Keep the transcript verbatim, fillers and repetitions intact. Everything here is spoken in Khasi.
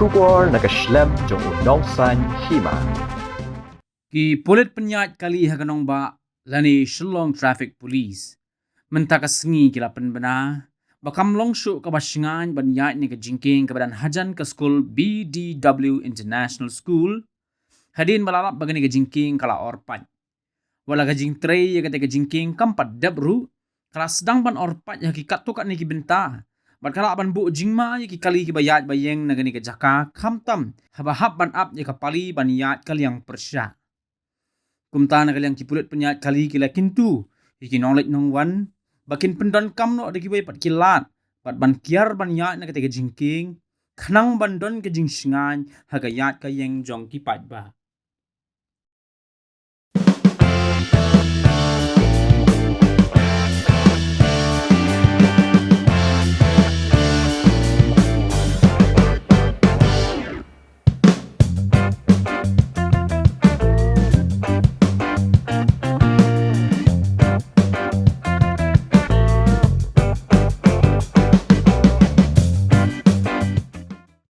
Khubor na ka shlem jong u Nongsaiñ Hima. Ki pulit pynïaid kali ha ka nongbah lane Shillong Traffic Police mynta ka sngi ki la pynbna ba kam long shuh kaba shngaiñ ban ïaid na ka jingkieng kaba don hajan ka skul B D W International School, hadien ba la lap ba kane ka jingkieng ka la or pait. Wat la ka jingtrei ïa kata ka jingkieng kam pat dep ruh, ka la sdang ban or pait ha ki katto katne ki bynta, bad ka lah ban buh jingma ïa ki kali kiba ïaid ba ïeng na kane ka jaka, khamtam haba hap ban ap ïa ka pali ban ïaid ka liang pyrshah. Kumta, na ka liang ki pulit pynïaid kali ki la kyntu ïa ki nongleit nongwan ba kin pyndonkam noh da kiwei pat ki lad bad ban kiar ban ïaid na kata ka jingkieng, khnang ban don ka jingshngaiñ ha ka ïaid ka ïeng jong ki paidbah.